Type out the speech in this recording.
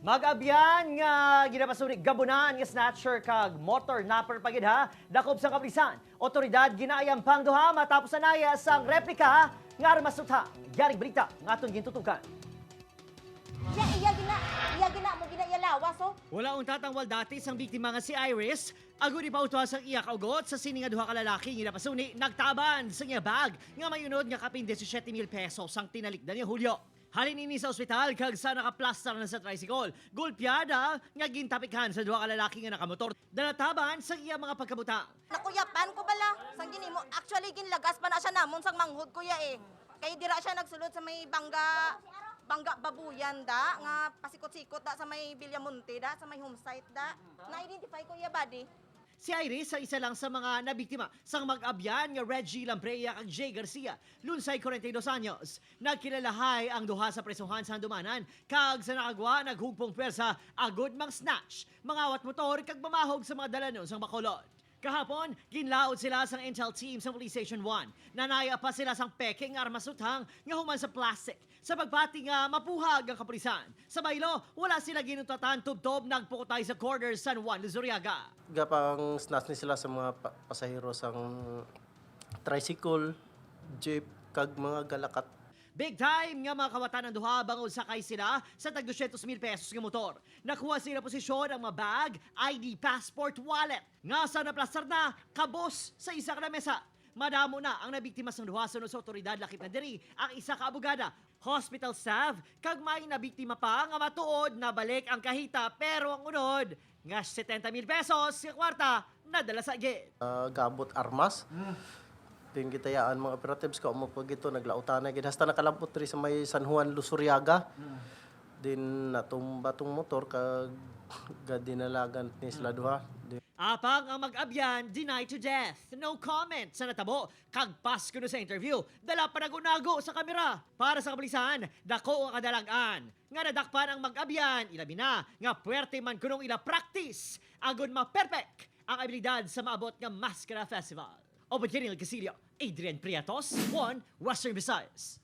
Mag-abyan nga ginapasuri gabunan nga snatcher kag motor napper pagid ha, dakop sa kapulisan. Otoridad ginaayam pang duha matapos anaya sang replika nga armas sutha. Yaring balita nga aton gintutukan. Iya, iya gina, iya gina mo gina iya lawas oh. Wala ang tatangwal dati sang biktima nga si Iris. Agud ipautuha sang iya kaugot sa sini nga duha ka lalaki nga napasuni nagtaban sa iya bag nga mayunod nga kapin 17,000 pesos ang tinalikdan ni Julio. Halin ini sa ospital kag sa nakaplastar na sa tricycle. Gulpiada nga gintapikan sa duha ka lalaki nga nakamotor. Dalataban sa iya mga pagkabutang. Nakuyapan ko bala. Sang ginimo, actually ginlagas pa na siya namon sang manghod kuya eh. Kay dira siya nagsulod sa may bangga bangga babuyan da nga pasikot-sikot da sa may Villamonte da sa may home site da. Na-identify ko iya body. Si Iris sa isa lang sa mga nabiktima sang mag-abyan nga Reggie Lambrea kag Jay Garcia, lunsay 42 anyos. Nagkilalahay ang duha sa presuhan sa handumanan kag sa nakagwa naghugpong pwersa agod mang snatch, mangawat motor kag mamahog sa mga dalanon sang Bacolod. Kahapon, ginlaod sila sang Intel team sa Police Station 1. Nanaya pa sila sang peking armas suthang nga human sa plastic. Sa pagbati nga mapuhag ang kapulisan. Sa baylo, wala sila ginutatan tubtob nagpukutay sa corner San Juan, Luzuriaga. Gapang snatch ni sila sa mga pasahero sang tricycle, jeep, kag mga galakat. Big time nga mga kawatan ng duha bangod sakay sila sa tag 200,000 pesos nga motor. Nakuha sila posisyon ang mga bag, ID, passport, wallet. Nga sa naplastar na, kabos sa isa ka mesa. Madamo na ang nabiktima sang duha sunod sa otoridad lakip na diri ang isa ka abogada, hospital staff, kag may nabiktima pa nga matuod na balik ang kahita pero ang unod nga 70,000 pesos sa kwarta nadala sa gate. Gabot armas. Din gitayaan mga operatives ko mo pag ito naglautan na gid hasta nakalabot diri sa may San Juan Lusuriaga. Din natumba tong motor kag gadinalagan ni sila duha. Din Apang ang mag-abyan, deny to death. No comment sa natabo. Kag kuno sa interview. Dala pa nagunago sa kamera. Para sa kapulisan, dako ang kadalagan. Nga nadakpan ang mag-abyan, ilabi na, nga puwerte man kunong ila practice. Agon ma-perfect ang abilidad sa maabot nga Maskara Festival. Obed Casilio, Adrian Priatos, 1 Western Visayas.